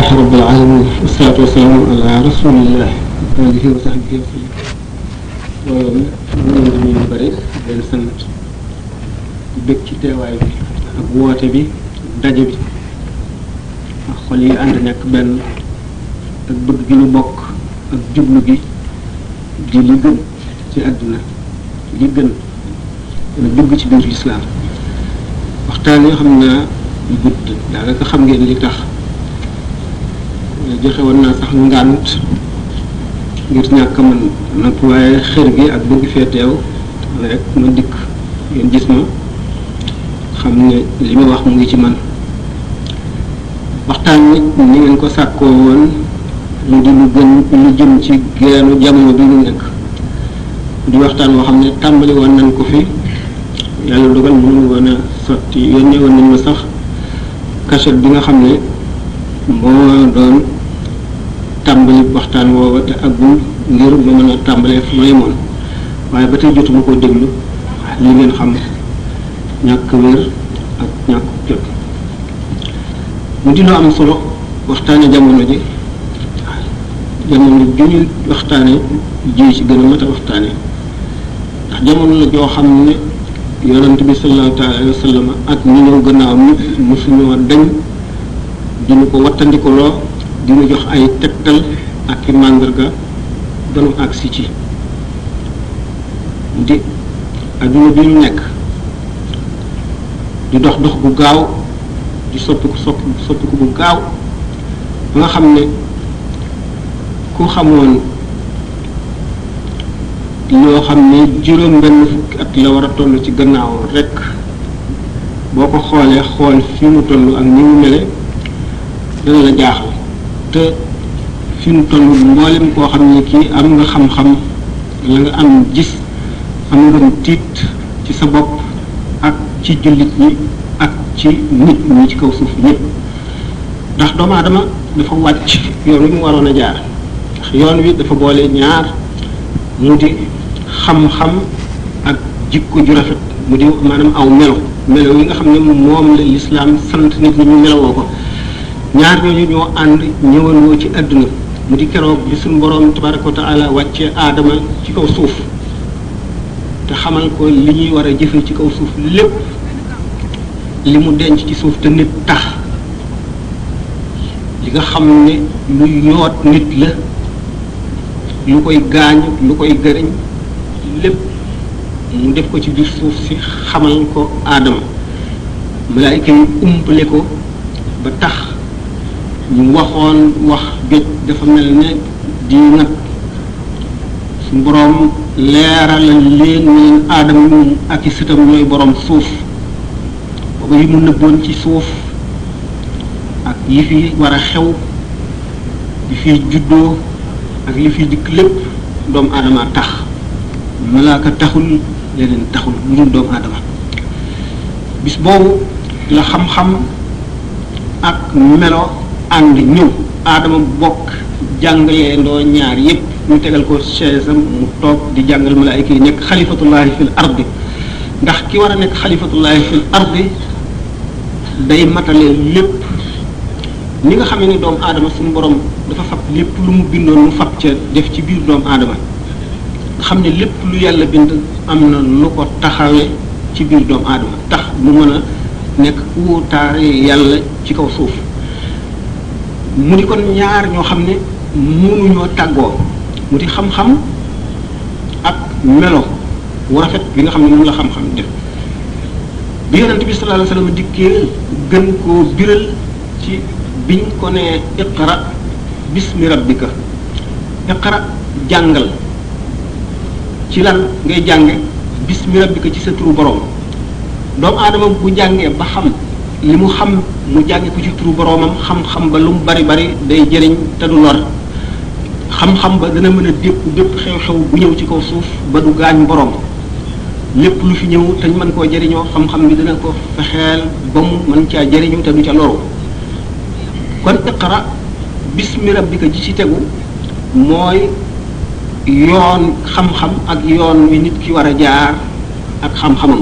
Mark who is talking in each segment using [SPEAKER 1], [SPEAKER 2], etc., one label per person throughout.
[SPEAKER 1] alhamdulilah rabbil alamin wasalaatu wasalaamu ala rasulillah alihi wa sahbihi wa sallam. loolu ñu ngi bëri leen sant di bëgg ci teewaay bi ak woote bi daje bi ak xol yi ànd nekk benn ak bëgg gi ñu bokk ak jublu gi di li gën ci àdduna li gën dana dugg ci biir lislaam waxtaan yoo xam naa yu gudd daanaka xam ngeen li tax joxe woon naa sax ngànt ngir ñàkk man nag waaye xër gi ak bëgg fee teew rek ma dikk ngeen gis ma xam ne li ma wax mu ngi ci man waxtaan wi ni ngeen ko sàkkoo woon mu di lu gën lu jëm ci geenu jamono bi ñu nekk di waxtaan woo xam ne tàmbali woon nañ ko fi yàlla dogal mënu woon a sotti yónnee woon nañ ma sax cachette bi nga xam ne moo doon tàmbali waxtaan woowa te agul ngir ma mën a tàmbalee fu ma yemoon waaye ba tey jotuma koo déglu li ngeen xam ñàkk wér ak ñàkk jot mu di loo am solo waxtaane jamono ji jamono ju ñu waxtaane ji ci gën a mat a waxtaane ndax jamono la joo xam ne yonent bi sallallahu alayhi wa sallam ak ñu ñëw gannaaw nit mosuñoo dañ dinu ko wattandikuloo dinu jox ay tegtal ak i màndarga ba nu agsi ci di adduna bi ñu nekk di dox dox bu gaaw di soppiku bu gaaw ba nga xam ne ku xamoon yoo xam ne juróom benn fukki at la war a toll ci gannaaw rek boo ko xoolee xool fi mu toll ak ni mu mele dana la jaaxal te fi mu toll mboolem koo xam ne kii am nga xam-xam la nga am gis am nga tiit ci sa bopp ak ci jullit ñi ak ci nit ñi ci kaw suuf ñëpp ndax doomu aadama dafa wàcc yoon wi mu waroon a jaar ndax yoon wi dafa boole ñaar mu di xam-xam ak jikko ju rafet mu di maanaam aw melo yi nga xam ne moom la lislaam sant nit ñi ñu melowoo ko ñaar ñooñu ñoo ànd ñëwandoo ci àdduna mu di keroog bi suñu boroom tabaraka wa taala wàccee aadama ci kaw suuf te xamal ko li ñuy war a jëfe ci kaw suuf lépp li mu denc ci suuf te nit tax li nga xam ne lu yoot nit la lu koy gaañ lu koy gëriñ lépp mu def ko ci biir suuf si xamal ko aadama malaayika yi umpale ko ba tax ñu waxoon wax géej dafa mel ne di nag su boroom leeral leen aadama moom ak i sëtam ñooy boroom suuf booba yi mu nëbboon ci suuf ak yi fi war a xew yi fi juddoo ak li fi dikk lépp doomu aadama tax malaaka taxul leneen taxul lu dul doomu aadama bis boobu la xam-xam ak melo ànd ñëw aadama bokk jàngalee ndoo ñaar yépp ñu tegal ko chaise am mu toog di jàngal malaayika yi nekk xalifatullahi fil ardi ndax ki war a nekk xalifatullahi fil ardi day matale lépp ni nga xamee ne doomu aadama suñu borom dafa fab lépp lu mu bindoon mu fab ca def ci biir doomu aadama nga xam ne lépp lu yàlla bind am na lu ko taxawee ci biir doomu aadama tax mu mën a nekk wuutaare yàlla ci kaw suuf mu di kon ñaar ñoo xam ne mënuñoo tàggoo mu di xam-xam ak melo wu rafet bi nga xam ne moom la xam-xam def bi yonent bi sallallahu alayhi wasallam dikkee gën koo biral ci biñ ko ne iqra bismi rabbika iqra jàngal ci lan ngay jànge bismi rabbika ci sa turu borom doomu aadama bu jàngee ba xam li mu xam mu jànge ko ci turu boromam xam-xam ba lu mu bari bari day jëriñ te du lor xam-xam ba dana mën a dékku bépp xew-xew bu ñëw ci kaw suuf ba du gaañ borom lépp lu fi ñëw te ñu mën koo jëriñoo xam-xam bi dana ko fexeel ba mu mën caa jëriñu te du ca loru kon iqra bismi rabbika ji ci tegu mooy yoon xam-xam ak yoon wi nit ki war a jaar ak xam-xamam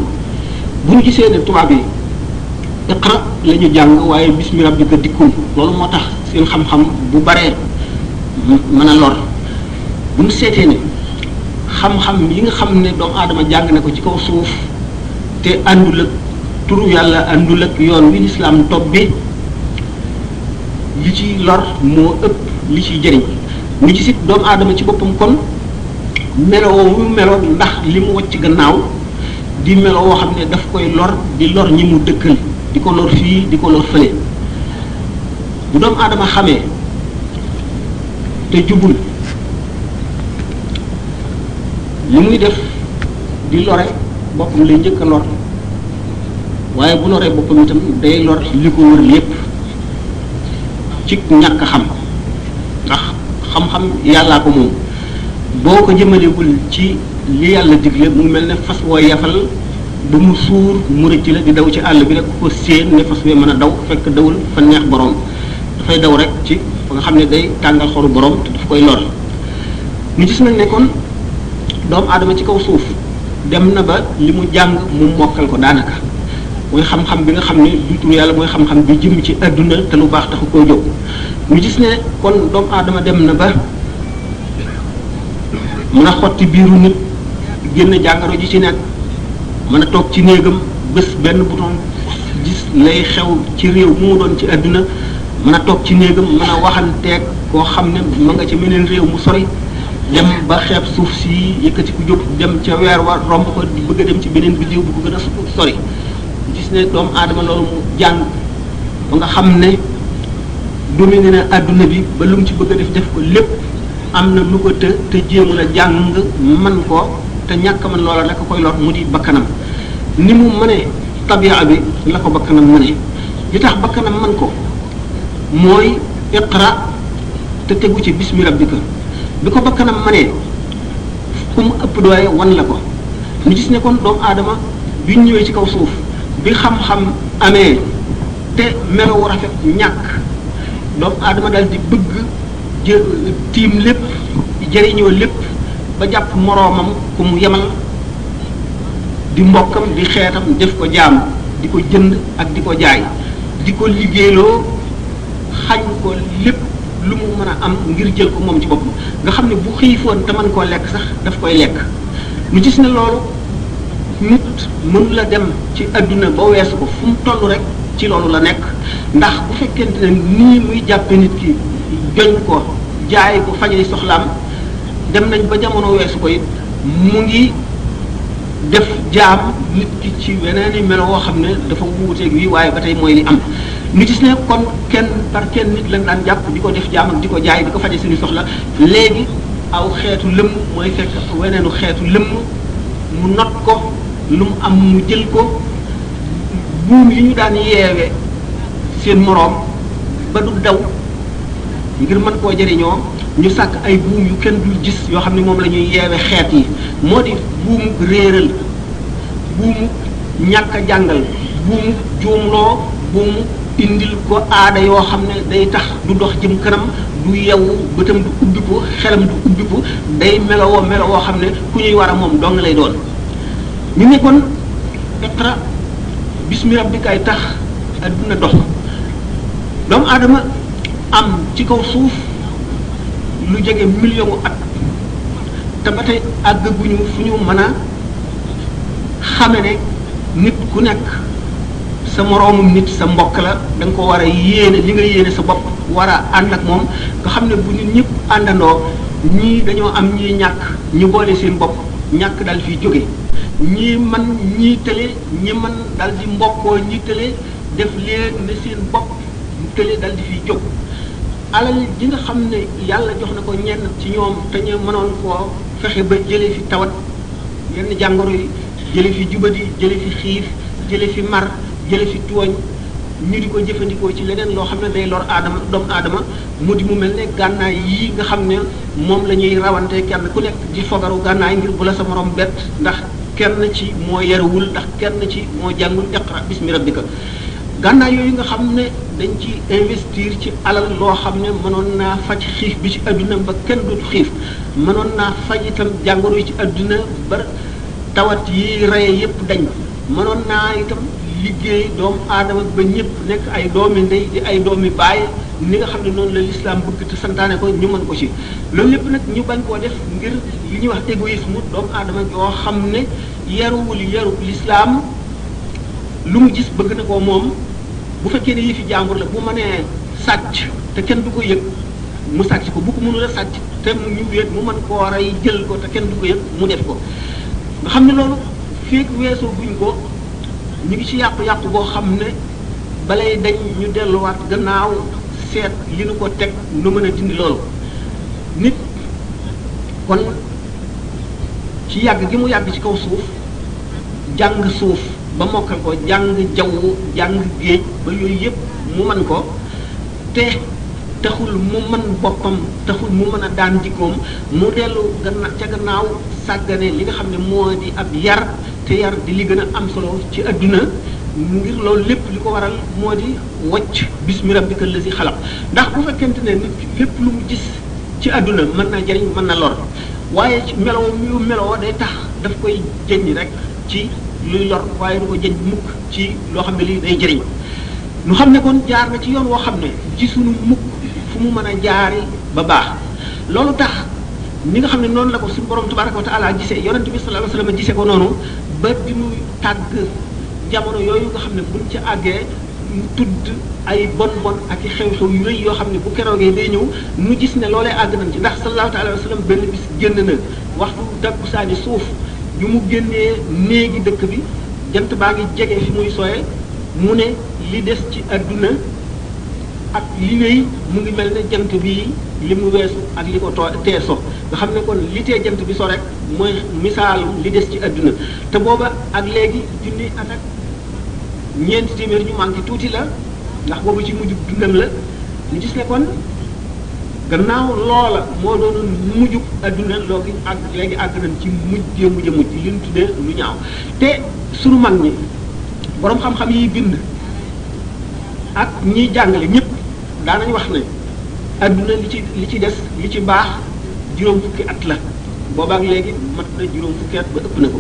[SPEAKER 1] bu ñu gisee ne tubaab yi iqra la ñu jàng waaye bismi rabbika dikkul loolu moo tax seen xam-xam bu baree mën a lor bu ñu seetee ne xam-xam yi nga xam ne doomu aadama jàng na ko ci kaw suuf te àndul ak turu yàlla àndul ak yoon wi lislaam tobbi li ci lor moo ëpp li ciy jëriñ ñu ci sit doomu aadama ci boppam kon meloo mu meloo ndax li mu wacc gannaaw di meloo woo xam ne daf koy lor di lor ñi mu dëkkal di ko lor fii di ko lor fële bu doomu aadama xamee te jubul li muy def di lore boppam lay njëkk a lor waaye bu loree boppam itam day lor li ko wër lépp ci ñàkk xam ndax xam-xam yàllaa ko moom boo ko jëmalewul ci li yàlla digle mu mel ne fas woo yafal ba mu suur mu rëcc la di daw ci àll bi rek ko séen ne fas wee mën a daw fekk dawul fa neex borom dafay daw rek ci fa nga xam ne day tàngal xoru borom te daf koy lor ñu gis nañ ne kon doomu aadama ci kaw suuf dem na ba li mu jàng mu mokkal ko daanaka mooy xam-xam bi nga xam ne du tur yàlla mooy xam-xam bi jëm ci adduna te lu baax taxu koo jóg ñu gis ne kon doomu aadama dem na ba mën a xotti biiru nit génn jàngoro ji ci nekk mën a toog ci néegam bés benn bouton gis lay xew ci réew mu doon ci adduna mën a toog ci néegam mën a waxanteeg koo xam ne ma nga ci meneen réew mu sori dem ba xeeb suuf si yëkkati ku jóg dem ca weer wa romb ko di bëgg a dem ci beneen biddiw bu ko gën a sori gis ne doomu aadama loolu mu jàng ba nga xam ne dominé na adduna bi ba lu mu ci bëgg a def ko lépp am na lu ko te jéemu la jàng man ko te ñàkk man loola la ko koy lor mu di bakkanam ni mu mënee tabia bi la ko bakkanam mënee li tax bakkanam man ko mooy iqra te tegu ci bismi rabbika bi ko bakkanam mënee ku mu ëpp doole wan la ko ñu gis ne kon doomu aadama bi ñëwee ci kaw suuf bi xam-xam amee te melow rafet ñàkk doomu aadama daal di bëgg tiim lépp jëriñoo lépp ba jàpp moroomam ku mu yemal di mbokkam di xeetam def ko jaam di ko jënd ak di ko jaay di ko liggéeyloo xañ ko lépp lu mu mën a am ngir jël ko moom ci boppam nga xam ne bu xiifoon te mën koo lekk sax daf koy lekk ñu gis ne loolu nit mënu la dem ci adduna ba weesu ko fu mu toll rek ci loolu la nekk ndax bu fekkente ne nii muy jàppe nit ki joñ ko jaay ko fajay soxlaam dem nañ ba jamono weesu ko it mu ngi def jaam nit ki ci weneen i melo woo xam ne dafa wuuteeg wi waaye ba tey mooy li am ñu gis ne kon kenn par kenn nit lañ daan jàpp di ko def jaam ak di ko jaay di ko faje suñu soxla léegi aw xeetu lëmm mooy fekk weneenu xeetu lëmm mu not ko lu mu am mu jël ko buum yi ñu daan yeewe seen moroom ba du daw ngir mën koo jëriñoo ñu sàkk ay buum yu kenn dul gis yoo xam ne moom la ñuy yeewe xeet yi moo di buumu réeral buumu ñàkk a jàngal buumu juumloo buumu indil ko aada yoo xam ne day tax du dox jëm kanam du yewu bëtam du ubbiku xelam du ubbiku day melowoo melowoo xam ne ku ñuy war a moom dong lay doon ñu ne kon iqra bismi rabbikaay tax adduna dox doomu aadama am ci kaw suuf lu jege million at te ba tey àggaguñu fu ñu mën a xame ne nit ku nekk sa moroomum nit sa mbokk la da nga ko war a yéene li nga yéene sa bopp war a ànd ak moom nga xam ne bu nit ñëpp àndandoo ñii dañoo am ñii ñàkk ñu boole seen bopp ñàkk dal fiy jóge ñii man ñii tële ñi man dal di mbokkoo ñi tële def leen ne seen bopp tële dal di fiy jóg alal ji nga xam ne yàlla jox na ko ñenn ci ñoom te ñu mënoon koo fexe ba jëlee fi tawat yenn jàngoro yi jële fi jubadi jële fi xiif jële fi mar jële fi tooñ ñu di ko jëfandikoo ci leneen loo xam ne day lor aadama doomu aadama mu di mu mel ne gànnaay yii nga xam ne moom la ñuy rawante kenn ku nekk di fogaru gànnaay ngir bu la sa morom bett ndax kenn ci moo yarawul ndax kenn ci moo jàngul iqra bismi rabbika gànnaay yooyu nga xam ne dañ ci investir ci alal loo xam ne mënoon naa faj xiif bi ci adduna ba kenn dootu xiif mënoon naa faj itam jàngoro yi ci adduna ba tawat yi reye yépp dañ mënoon naa itam liggéey doomu aadama ba ñëpp nekk ay doomi ndey di ay doomi baay ni nga xam ne noonu la lislaam bëgg te santaane ko ñu mën ko ci loolu lépp nag ñu bañ koo def ngir li ñuy wax égoïsme doomu aadama yoo xam ne yaruwul yaru lislaam lu mu gis bëgg na ko moom bu fekkee ne yi fi jàmbur la bu mënee sàcc te kenn du ko yëg mu sàcc ko bu ko mënul a sàcc te mu ñu wéet mu mën koo rey jël ko te kenn du ko yëg mu def ko nga xam ne loolu feek weesoo buñ ko ñu ngi ci yàqu-yàqu boo xam ne balay dañ ñu delluwaat gannaaw seet li nu ko teg nu mën a dindi loolu nit kon ci yàgg gi mu yàgg ci kaw suuf jàng suuf ba mokkal ko jàng jaww jàng géej ba yooyu yëpp mu mën ko te taxul mu mën boppam taxul mu mën a daan jikkoom mu dellu ca gannaaw sàggane li nga xam ne moo di ab yar te yar di li gën a am solo ci adduna ngir loolu lépp li ko waral moo di wacc bismi rabbika allazi xalaq ndax bu fekkente ne nit lépp lu mu gis ci adduna mën na jëriñ mën na lor waaye ci meloo yu meloo day tax daf koy jëñ rek ci luy lor waaye du ko jëñ mukk ci loo xam ne lii day jëriñ nu xam ne kon jaar na ci yoon woo xam ne gisuñu mukk fu mu mën a jaari ba baax loolu tax ni nga xam ne noonu la ko suñu borom tabaraka wa taala gisee yonente bi sallallahu alayhi wasallam gisee ko noonu ba di muy tàgg jamono yooyu nga xam ne buñ ci àggee mu tudd ay bon ak i xew-xew yu rëy yoo xam ne bu keroogee day ñëw nu gis ne loolee àgg nañ ci ndax sallallahu alayhi wasallam benn bis génn na waxtu takkusaani suuf bi mu génnee néegi dëkk bi jant baa ngi jege fi muy sooye mu ne li des ci adduna ak li wéy mu ngi mel ne jant bi li mu weesu ak li ko tee so nga xam ne kon li tee jant bi so rek mooy misaalu li des ci adduna te booba ak léegi junni at ak ñeenti téeméer ñu manqué tuuti la ndax boobu ci mujj dundam la ñu gis ne kon gannaaw loola moo doon mujjub adduna loogi ak léegi àgg nañ ci mujj li ñu tuddee lu ñaaw te sunu mag ñi boroom xam-xam yi bind ak ñiy jàngale ñëpp daanañ wax ne adduna li ci des li ci baax juróom fukki at la boobaak léegi mat na juróom fukki at ba ëpp na ko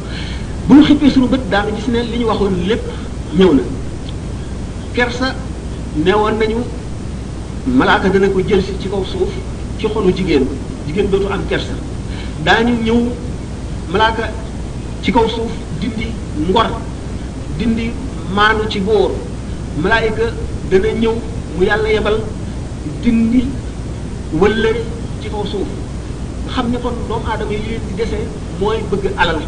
[SPEAKER 1] bu ñu xippee sunu bët daana gis ne li ñu waxoon lépp ñëw na kersa neewoon nañu malaaka dana ko jël si ci kaw suuf ci xolu jigéen dootu am kersa daañu ñëw malaaka ci kaw suuf dindi ngor dindi maanu ci góor malaayika dana ñëw mu yàlla yebal dindi wëllëre ci kaw suuf nga xam ne kon doomu aadama yi leen di dese mooy bëgg alal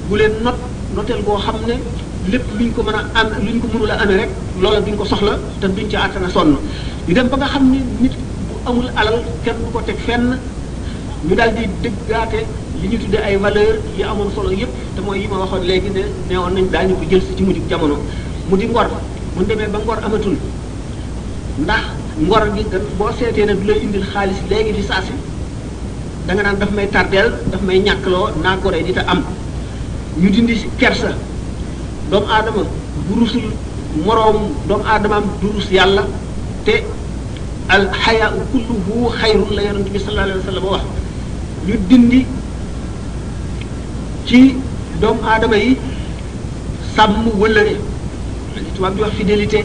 [SPEAKER 1] bu leen noteel boo xam ne lépp luñ ko mën a am luñ ko mënula amee rek loola duñ ko soxla te duñ ca àttana sonn ñu dem ba nga xam ne nit bu amul alal kenn du ko teg fenn ñu daal di dëggaate li ñu tuddee ay valeur yi amoon solo yépp te mooy yi ma waxoon léegi ne neewoon nañ daañu ko jël si ci mujj jamono mu di ngor mu demee ba ngor amatul ndax ngor gi gan boo seetee ne du lay indil xaalis léegi fi saa si da nga naan daf may tardeel daf may ñàkkloo naa gore di te am ñu dindi kersa doomu aadama bu rusul moroom doomu aadamaam du rus yàlla te al xayaa kulluhu xayrun la yonent bi sallallahu alayhi wa sallam wax ñu dindi ci doomu aadama yi sàmm wëllëre li tubaab di wax fidélité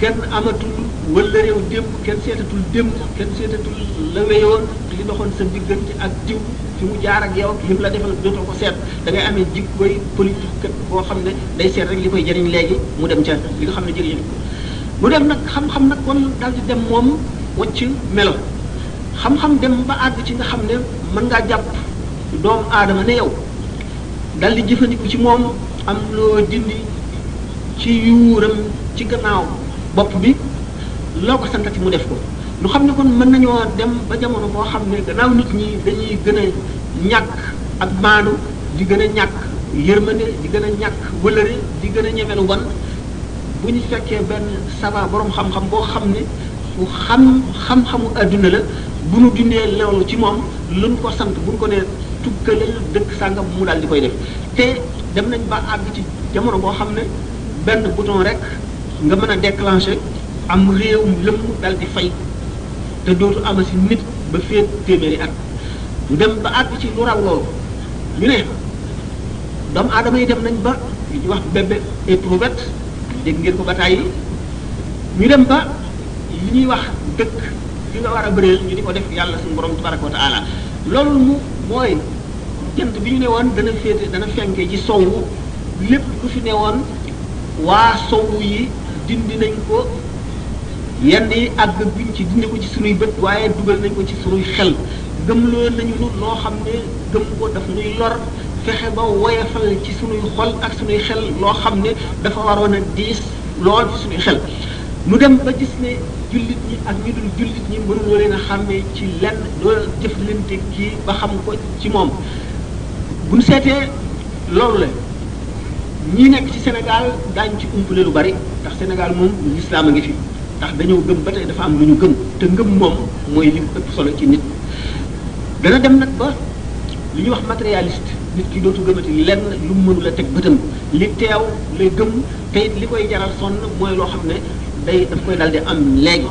[SPEAKER 1] kenn amatul wëllëreew démb kenn seetatul la weyoon li doxoon sa diggante ak diw fi mu jaar ak yow ak lim la defal dootoo ko seet da ngay amee jikkoy politique kat boo xam ne day seet rek li koy jëriñ léegi mu dem ca li nga xam ne jëriñu mu dem nag xam-xam nag kon daal di dem moom wacc melo xam-xam dem ba àgg ci nga xam ne mën ngaa jàpp doomu aadama ne yow dal di jëfandiku ci moom am loo dindi ci yuuram ci gannaaw bopp bi loo ko santati mu def ko lu xam ne kon mën nañoo dem ba jamono boo xam ne gannaaw nit ñi dañuy gën a ñàkk ak maanu di gën a ñàkk yërmande di gën a ñàkk wëlëre di gën a ñemelu wan bu ñu fekkee benn sava borom xam-xam boo xam ne fu xam-xamu adduna la bu nu dindee loolu ci moom luñ ko sant buñ ko nee tukkaleel dëkk sàngam mu daal di koy def te dem nañ ba àgg ci jamono boo xam ne benn bouton rek nga mën a déclencher am réew lëmm dal di fay te dootu ama si nit ba féet téeméeri at ñu dem ba àgg ci lu raw loolu ñu ne doomu aadama yi dem nañ ba li ñuy wax bébé éprouvette dégg ngeen ko bataay yi ñu dem ba li ñuy wax dëkk li nga war a bëreel ñu di ko def yàlla suñu borom tabaraka wa taala loolu mu mooy jant bi ñu ne woon dana féete dana fenke ci sowu lépp lu fi ne woon waa sowu yi dindi nañ ko yenn yi àgg biñ ci dindi ko ci sunuy bët waaye dugal nañ ko ci sunuy xel gëmloo nañu nu loo xam ne gëm ko daf nuy lor fexe ba woyefal ci sunuy xol ak sunuy xel loo xam ne dafa waroon a diis lool ci sunuy xel nu dem ba gis ne jullit ñi ak ñu dul jullit ñi mënuloo leen a xàmmee ci lenn doo jëflante kii ba xam ko ci moom bu ñu seetee loolu la ñi nekk ci Sénégal daañu ci umpale lu bari ndax Sénégal moom lislaam a ngi fi ndax dañoo gëm ba tey dafa am lu ñu gëm te ngëm moom mooy li ëpp solo ci nit dana dem nag ba li ñuy wax matérialiste nit ki dootu gëmati lenn lu mu mënula teg bëtam li teew lay gëm te it li koy jaral sonn mooy loo xam ne daf koy dal di am léegi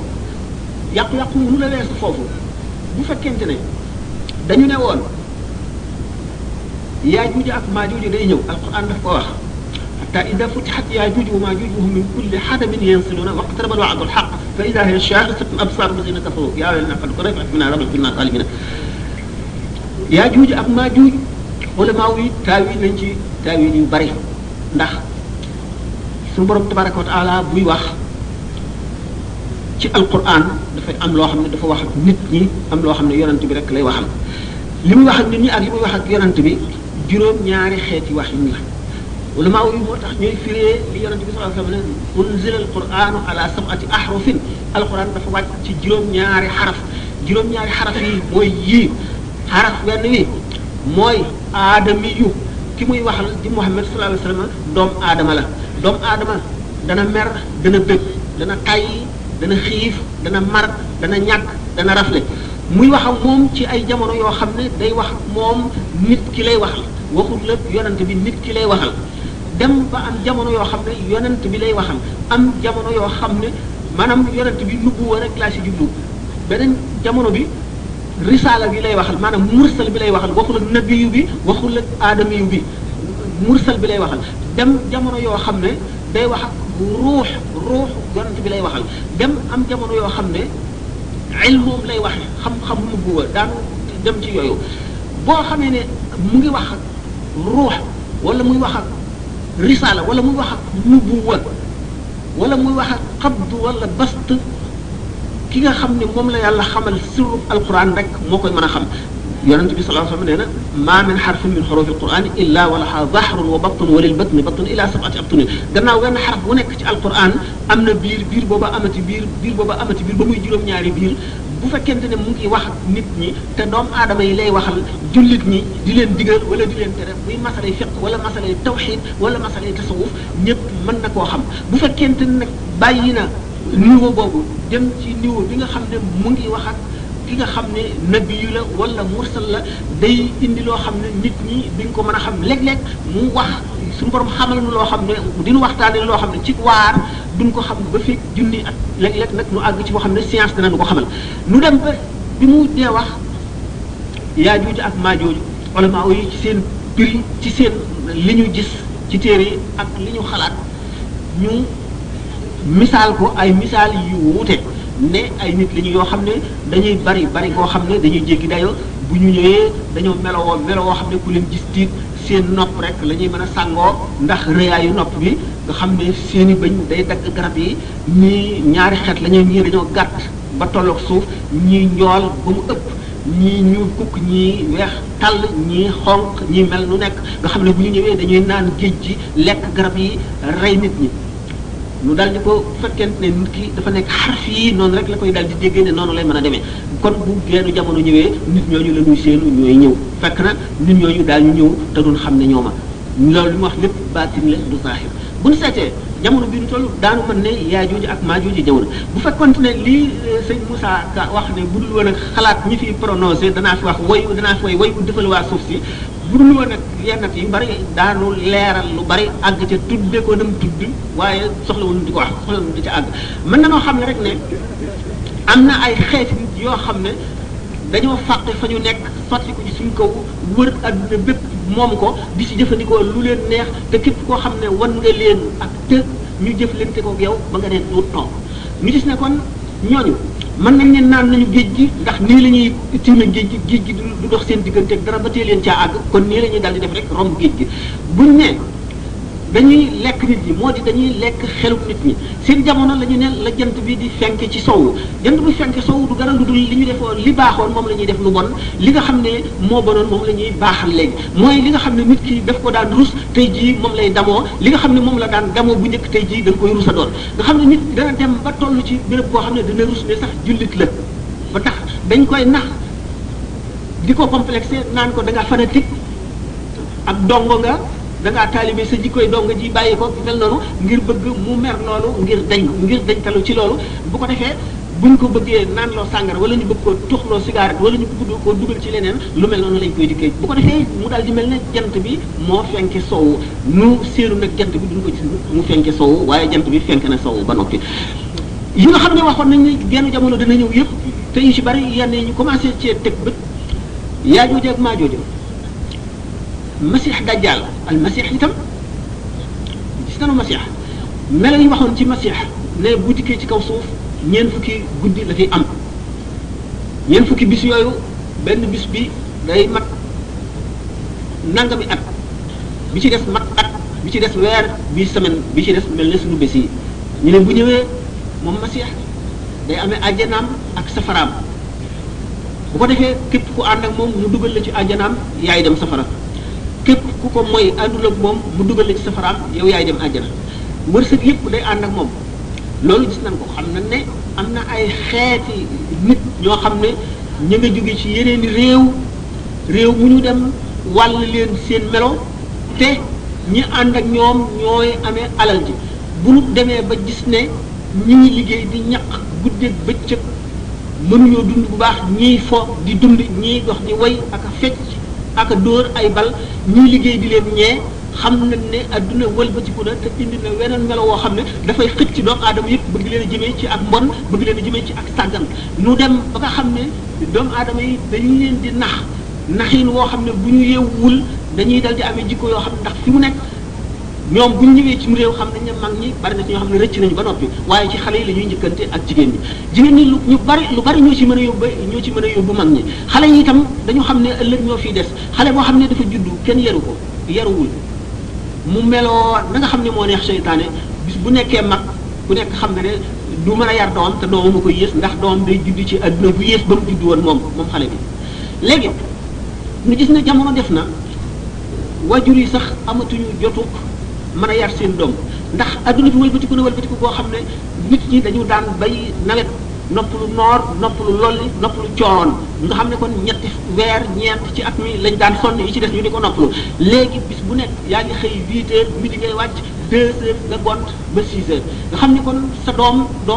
[SPEAKER 1] yàqu-yàqu mu la weesu foofu bu fekkente ne dañu ne woon Yaajuuj ak Maajuuj day ñëw alquran daf ko wax hatta ida futihat Yaajuuj wa Maajuuj wa hum min kulli hadabin yansiluna waqtaraba al-wa'du al-haqq fa ida hiya shakhsatun absaru alladhina kafaru ya waylana qad qurifat bina rabbil kunna zalimin Yaajuuj ak Maajuuj ulama yi taawil nañ ci taawil yu bari ndax suñu borom tabaraka wa taala buy wax ci alquran dafay am loo xam ne dafa wax ak nit ñi am loo xam ne yonent bi rek lay waxal li muy wax ak nit ñi ak li muy wax ak yonent bi juróom-ñaari xeeti wax yi la ulama yi moo tax ñooy firee li yonent bi sallallahu alayhi wa sallam ne unzila alquranu ala sab'ati ahrufin alquran dafa wàcc ci juróom-ñaari xaraf yi mooy yii xaraf wenn wi mooy aadami yu ki muy waxal di Muhammad sallallahu alayhi wa sallam doomu aadama la doomu aadama dana mer dana bëgg dana tayyi dana xiif dana mar dana ñàkk dana rafle muy wax ak moom ci ay jamono yoo xam ne day wax moom nit ki lay waxal waxul la yonent bi nit ki lay waxal dem ba am jamono yoo xam ne yonent bi lay waxal am jamono yoo xam ne maanaam yonent bi nubbuwa rek laa si jublu beneen jamono bi risaala bi lay waxal maanaam mursal bi lay waxal waxul ak nabiyu bi waxul ak aadamiyu bi mursal bi lay waxal dem jamono yoo xam ne day wax ak ruux yonent bi lay waxal dem am jamono yoo xam ne ilmoom lay waxe xam-xam nubuwa daanu dem ci yooyu boo xamee ne mu ngi wax ak ruux wala muy wax ak risaala wala muy wax ak nubuwa wala muy wax ak xabdu wala bast ki nga xam ne moom la yàlla xamal sirru alquran rek moo koy mën a xam yonent bi sallallahu alayhi wa sallam nee na maa min xarfin min xurufi alquran illa wa laha zahrun wa batun wa lil batni batun ila sab'ati abtunin gannaaw wenn xaraf bu nekk ci alquran am na biir booba amati biir booba amati biir ba muy juróom-ñaari biir bu fekkente ne mu ngi wax ak nit ñi te doomu aadama yi lay waxal jullit ñi di leen digal wala di leen tere muy masalay fiq wala masalay tawxid wala masalay tasawuf ñëpp mën na koo xam bu fekkente ne nag bàyyi na niveau boobu dem ci niveau bi nga xam ne mu ngi wax ak ki nga xam ne nabi yu la wala mursal la day indi loo xam ne nit ñi duñ ko mën a xam léeg-léeg mu wax suñu borom xamal nu loo xam ne dinu waxtaane loo xam ne ci waar duñ ko xam ba fi junni at léeg-léeg nag nu àgg ci boo xam ne science dina nu ko xamal nu dem ba bi mu dee wax Yaajuuj ak Maajuuj ulama yi ci seen prix ci seen li ñu gis ci téere yi ak li ñu xalaat ñu misaal ko ay misaal yu wuute ne ay nit lañu yoo xam ne dañuy bari koo xam ne dañuy jéggi dayo bu ñu ñëwee dañoo melowoo xam ne ku leen gis tiit seen nopp rek la ñuy mën a sàngoo ndax rëyaayu nopp bi nga xam ne seeni bëñ day dagg garab yi ñii ñaari xeet la ñii dañoo gàtt ba tolloog suuf ñii njool ba mu ëpp ñii ñuul kukk ñii weex tàll ñii xonq ñii mel nu nekk nga xam ne bu ñu ñëwee dañuy naan géej gi lekk garab yi rey nit ñi nu daal di ko fekkente ne nit ki dafa nekk xarf yi noonu rek la koy daal di déggee ne noonu lay mën a demee kon bu geenu jamono ñëwee nit ñooñu la ñuy séenu ñooy ñëw fekk na nit ñooñu daal ñu ñëw te duñ xam ne ñooma loolu li mu wax lépp baatin la du zahir bu ñu seetee jamono bi ñu toll daanu mën ne Yaajuuj ak Maajuuj jamono bu fekkoon ne lii sëñ Moussa Ka wax ne bu dul woon ak xalaat ñi fi prononcé danaa fi wax danaa fi way bu defal waa suuf si bu dul woon ak yennat yu bari daanu leeral lu bari àgg ca tudde ko nam tudd waaye soxlawul di ko wax soxlawul di ca àgg mën na noo xam ne rek ne am na ay xeeti nit yoo xam ne dañoo fàtte fa ñu nekk sotti ko ci suñ kaw wër adduna bépp moom ko di ci jëfandikoo lu leen neex te képp koo xam ne wan nga leen ak të ñu jëflante ko yow ba nga ne du toog ñu gis ne kon ñooñu mën nañ ne naan nañu géej gi ndax nii la ñuy tiime géej gi du dox seen diggante ak dara ba tee leen caa àgg kon nii la ñuy daal di def rek romb géej gi buñ ne dañuy lekk nit ñi moo di dañuy lekk xelu nit ñi seen jamono la ñu ne la jant bi di fenk ci sowu jant bi fenk sowu du dara lu dul li ñu defoon li baaxoon moom la ñuy def lu bon li nga xam ne moo bonoon moom la ñuy baaxal léegi mooy li nga xam ne nit ki daf ko daan rus tey jii moom lay damoo li nga xam ne moom la daan damoo bu njëkk tey jii da nga koy rusa doon nga xam ne nit dana dem ba toll ci béréb boo xam ne dana rus ne sax jullit la ba tax dañ koy nax di ko complexé naan ko da nga fanatique ak dongo nga da ngaa taalibe sa jikkoy donga ji bàyyi ko mel noonu ngir bëgg mu mer loolu ngir dañ talu ci loolu bu ko defee buñ ko bëggee naan loo sàngara wala ñu bëgg ko tuxloo cigarette wala ñu bëgg koo dugal ci leneen lu mel noonu lañ koy dikkee bu ko defee mu daal di mel ne jant bi moo fenke soowu nu séenu nag jant bi duñ ko gis mu fenke soowu waaye jant bi fenk na soowu ba noppi yi nga xam ne waxoon nañ ne genn jamono dana ñëw yëpp te yu ci bari yenn yi ñu commencé cee teg bët Yaajooja ak Maajooja masix dajjal al masix itam gis nanu masix melo yi waxoon ci masix ne bu dikkee ci kaw suuf ñeent fukki guddi la fi am ñeent fukki bis yooyu benn bis bi day mat nangami at bi ci des mat at bi ci des weer bi semaine bi ci des mel ne suñu bés yi ñu ne bu ñëwee moom masix day amee àjjanaam ak safaraam bu ko defee képp ku ànd ak moom mu dugal la ci àjjanaam yaay dem safara képp ku ko mooy àndul ak moom mu dugal la ci safaraam yow yaay dem àjjana wërsëg yëpp day ànd ak moom loolu gis nañ ko xam nañ ne am na ay xeeti nit ñoo xam ne ñu nga jóge ci yeneen réew mu ñu dem wàll leen seen melo te ñi ànd ak ñoom ñooy amee alal ji bu nu demee ba gis ne ñi ngi liggéey di ñaq guddeeg bëccëg mënuñoo dund bu baax ñiy fo di dund ñiy dox di way ak a fecc ak a dóor ay bal ñuy liggéey di leen ñee xam nañ ne adduna wëlbatiku na te indi na weneen melo woo xam ne dafay xëcc ci doomu aadama yëpp bëgg leen a jëmee ci ak mbon bëgg leen a jëmee ci ak sàggan nu dem ba nga xam ne doomu aadama yi dañu leen di naxin woo xam ne bu ñu yeewul dañuy dal di amee jikko yoo xam ne ndax fi mu nekk ñoom bu ñu ñëwee ci réew xam nañ ne mag ñi bari na ci ñoo xam ne rëcc nañu ba noppi waaye ci xale yi la ñuy njëkkante ak jigéen ñi lu bari ñoo ci mën a yóbbu mag ñi xale yi itam dañu xam ne ëllëg ñoo fiy des xale boo xam ne dafa juddu kenn yaruwul mu meloo na nga xam ne moo neex seytaane bis bu nekkee mag ku nekk xam ne du mën a yar doom te doomam a ko yées ndax doom day judd ci adduna bu yées ba mu judd woon moom xale bi léegi ñu gis ne jamono def na wajur yi sax amatuñu jotuk mën a yar seen doom ndax adduna bi wëlbatiku boo xam ne nit ñi dañu daan bay nawet noppalu noor noppalu lolli noppalu cooroon nga xam ne kon ñetti weer ñeent ci at mi lañ daan sonn yi ci des ñu di ko noppalu léegi bis bu nekk yaa ngi xëy 8 heures midi ngay wàcc 2 heures nga gont ba 6 heures nga xam ne kon sa doom doo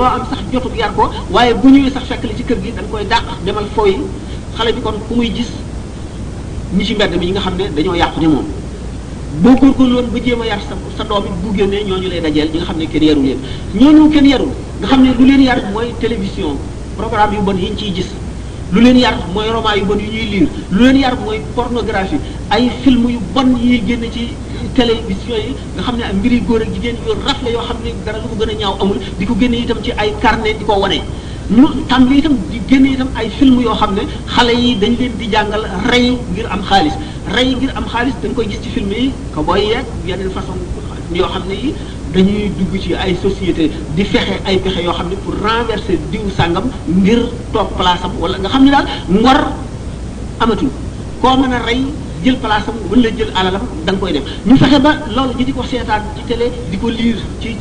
[SPEAKER 1] am sax jotug yar ko waaye bu ñëwee sax fekk li ci kër gi dañ koy dàq demal fooyi xale bi kon ku muy gis ñi ci mbedd mi ñi nga xam ne dañoo yàqu ne moom boo góorgóorlu woon ba jéem a yar sa doom it bu génnee ñooñu lay dajeel ñi nga xam ne kenn yaru leen ñooñu kenn yarul nga xam ne lu leen yar mooy télévision programme yu bon yi ñu ciy gis lu leen yar mooy roman yu bon yu ñuy lire lu leen yar mooy pornographie ay film yu bon yiy génn ci télévision yi nga xam ne ay mbiri góor ak jigéen yu rafle yoo xam ne dara lu ko gën a ñaaw amul di ko génne itam ci ay carnet di ko wane ñu tàmbali itam di génne itam ay film yoo xam ne xale yi dañ leen di jàngal rey ngir am xaalis dañ koy gis ci film yi ka booy yeeg yeneen façon yoo xam ne yi dañuy dugg ci ay société di fexe ay pexe yoo xam ne pour renverser diw sàngam ngir toog place am wala nga xam ne daal ngor amatul koo mën a rey jël place am wala jël alalam da nga koy def ñu fexe ba loolu ñu di ko seetaan ci télé di ko lire ci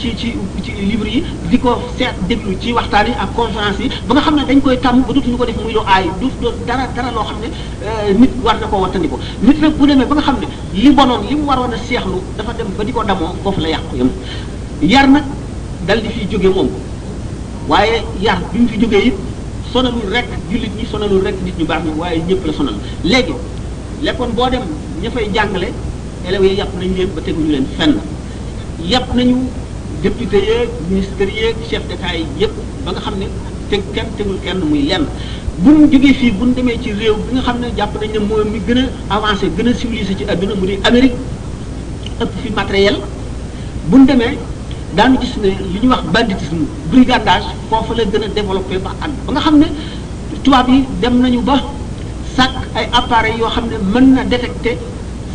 [SPEAKER 1] livre yi di ko seet déglu ci waxtaan yi ak conférence yi ba nga xam ne dañ koy tàmm ba dootuñu ko def muy lu aay du dara loo xam ne nit war na koo wattandi ko nit nag bu demee ba nga xam ne li bonoon li mu waroon a seexlu dafa dem ba di ko damoo foofu la yàqu yam yar nag dal di fiy jóge moom waaye yar bi mu fi jógee it sonalul rek jullit ñi sonalul rek nit ñu baax ñi waaye ñëpp la sonal léegi lekkoon boo dem ña fay jàngale élèves yi yàpp nañu leen ba teguñu leen fenn yàpp nañu député yeeg ministère yeeg chef d'état yi yëpp ba nga xam ne kenn tegul kenn muy lenn bu ñu jógee fii bu ñu demee ci réew bi nga xam ne jàpp nañ ne mooy mi gën a avancé gën a civilisé ci adduna mu di Amérique ëpp fi matériel bu ñu demee daanu gis ne li ñuy wax banditisme brigandage foofu la gën a développé ba àgg ba nga xam ne tubaab yi dem nañu ba sàkk ay appareils yoo xam ne mën na détecter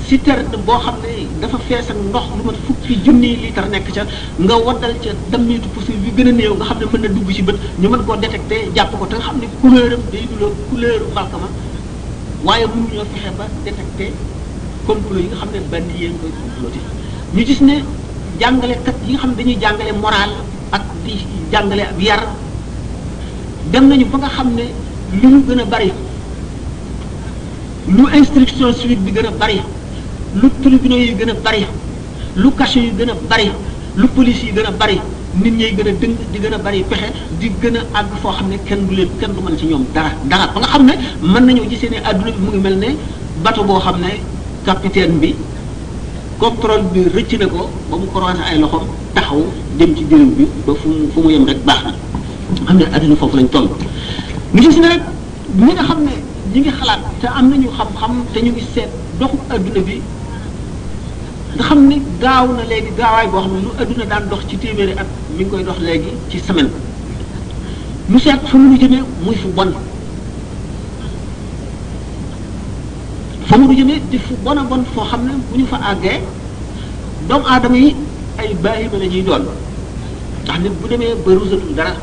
[SPEAKER 1] citerne boo xam ne dafa fees ak ndox lu mat fukki junniy litre nekk ca nga waddal ca dammitu poussière bi gën a néew nga xam ne mën na dugg ci bët ñu mën koo détecter jàpp ko te nga xam ne couleur am day duloo couleur mbalkama waaye mënu ñoo fexe ba détecter complot yi nga xam ne bandi yee ngi koy comploté ñu gis ne jàngalekat yi nga xam ne dañuy jàngale moral ak di jàngale ak yar dem nañu ba nga xam ne lu ñu gën a bari lu instruction civique bi gën a bari lu tribunaux yi gën a bari lu cachot yi gën a bari lu police yi gën a bari nit ñi gën a dëng di gën a bari pexe di gën a àgg foo xam ne kenn du mën ci ñoom dara ba nga xam ne mën nañoo gisee ne adduna bi mu ngi mel ne bateau boo xam ne capitaine bi contrôle bi rëcc na ko ba mu croisé ay loxoom taxaw dem ci jëriñ bi ba fu mu yem rek baax na xam ne adduna foofu lañ toll ñu gis ne rek ñi nga xam ne ñi ngi xalaat te am nañu xam-xam te ñu ngi seet doxu adduna bi nga xam ne gaaw na léegi gaawaay boo xam ne lu adduna daan dox ci téeméeri at mi ngi koy dox léegi ci semaine lu seet fa mu nu jëmee muy fu bon fa mu nu jëmee di fu bon a bon foo xam ne bu ñu fa àggee doomu aadama yi ay baahima la ñuy doon ndax nit bu demee ba rusatul dara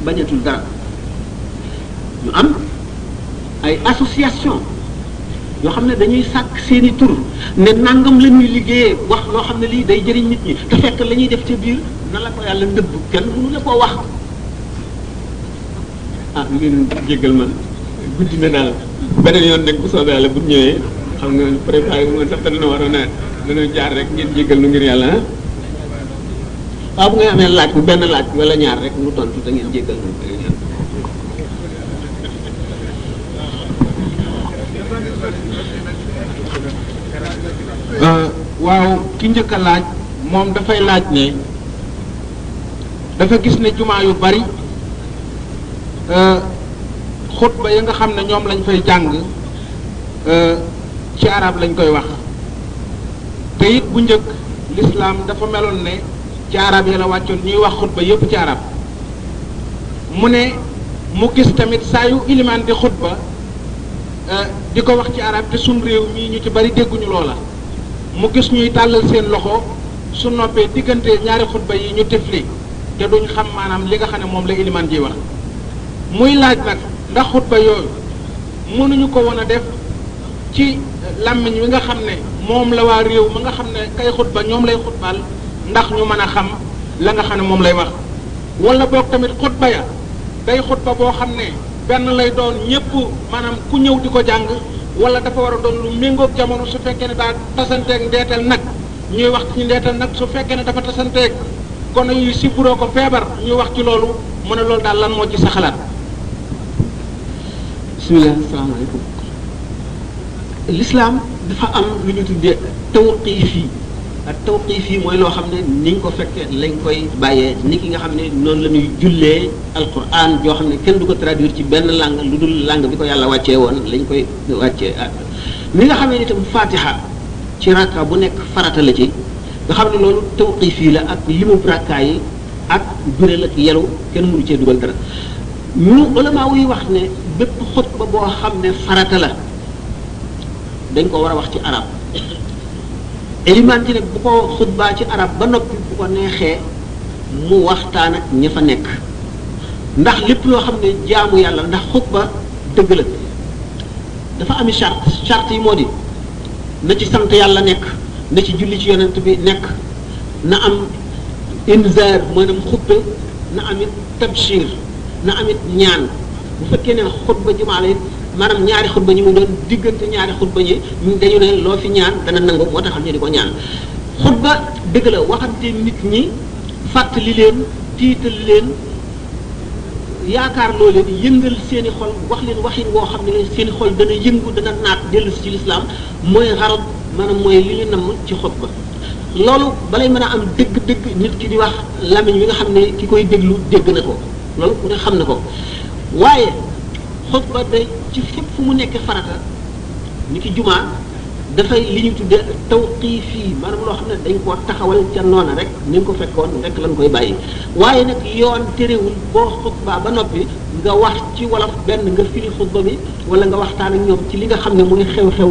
[SPEAKER 1] bañatul dara ñu am ay association yoo xam ne dañuy sàkk seeni tur ne nangam la ñuy liggéeyee wax loo xam ne lii day jëriñ nit ñi te fekk la ñuy def ca biir na la ko yàlla ndëbb kenn mënu la koo wax ngeen jéggal ma guddi na daal beneen yoon nag bu soobee yàlla bu ñëwee xam nga préparé bu moon sax te dana waroon a dana jaar rek ngeen jéggal nu ngir yàlla waaw bu ngay amee laaj bu benn laaj wala ñaar rek nu tontu te ngeen jéggal nu
[SPEAKER 2] waaw ki njëkk a laaj moom dafay laaj ne dafa gis ne jumaa yu bari xutba yi nga xam ne ñoom lañ fay jàng ci arab lañ koy wax te it bu njëkk l'islam dafa meloon ne ci arab yi la wàccoon ñuy wax xutba yépp ci arab mu ne mu gis tamit saa yu ilimaan di xutba di ko wax ci arab te suñ réew mii ñu ci bari dégguñu loola mu gis ñuy tàllal seen loxo su noppee diggante ñaari xutba yi ñu tifli te duñ xam maanaam li nga xam ne moom la ilimaan ji wax muy laaj nag ndax xutba yooyu mënuñu ko woon a def ci làmmiñ wi nga xam ne moom la waa réew ma nga xam ne kay xutba ñoom lay xutbal ndax ñu mën a xam la nga xam ne moom lay wax wala boog tamit xutba ya day xutba boo xam ne benn lay doon ñëpp maanaam ku ñëw di ko jàng wala dafa war a doon lu méngoog jamono su fekkee ne daa tasanteeg ndeetal nag ñuy wax ci ndeetal nag su fekkee ne dafa tasanteeg gone yu siburoo ko feebar ñuy wax ci loolu mu ne loolu daal lan moo ci sa xalaat.
[SPEAKER 1] bismillah asalaamaaleykum. l'islam dafa am lu ñu tuddee tawqiif yi ak tawqiif yi mooy loo xam ne ni ñu ko fekkee lañ koy bàyyee ni ki nga xam ne noonu la ñuy jullee alquran joo xam ne kenn du ko traduire ci benn langue lu dul langue bi ko yàlla wàccee woon lañ koy wàccee ni nga xam ne itam fatiha ci rakka bu nekk farata la ci nga xam ne loolu tawqiif yi la ak limu rakka yi ak biral ak yelu kenn mënu cee dugal dara ñu ulama yi wax ne bépp xutba boo xam ne farata la dañ ko war a wax ci arab élimaan ci nag bu ko xutbaa ci arab ba noppi bu ko neexee mu waxtaan ak ña fa nekk ndax lépp loo xam ne jaamu yàlla ndax xutba dëgg la dafa ami charte yi moo di na ci sant yàlla nekk na ci julli ci yonent bi nekk na am inzaar maanaam xuppe na amit tabshir na amit ñaan bu fekkee ne xutba jumaa la it maanaam ñaari xutba ñi mu doon diggante ñaari xutba ñi dañu ne loo fi ñaan dana nangu moo taxam ñu di ko ñaan xutba dëgg la waxante nit ñi fàttali leen tiital leen yaakaar loo leen yëngal seeni xol wax leen waxin woo xam ne seeni xol dana yëngu dana naat dellu si ci lislaam mooy xarab maanaam mooy li ñu namm ci xutba loolu balay mën a am dëgg-dëgg nit ki di wax lamiñ wi nga xam ne ki koy déglu dégg na ko loolu ku ne xam na ko waaye xutba day ci fépp fu mu nekk farata ni ki jumaa dafay li ñu tuddee tawqiifi maanaam loo xam ne dañ koo taxawal ca noona rek ni nga ko fekkoon rek lañ koy bàyyi waaye nag yoon terewul boo xutba ba noppi nga wax ci wolof benn nga firi xutba bi wala nga waxtaan ak ñoom ci li nga xam ne muy xew-xew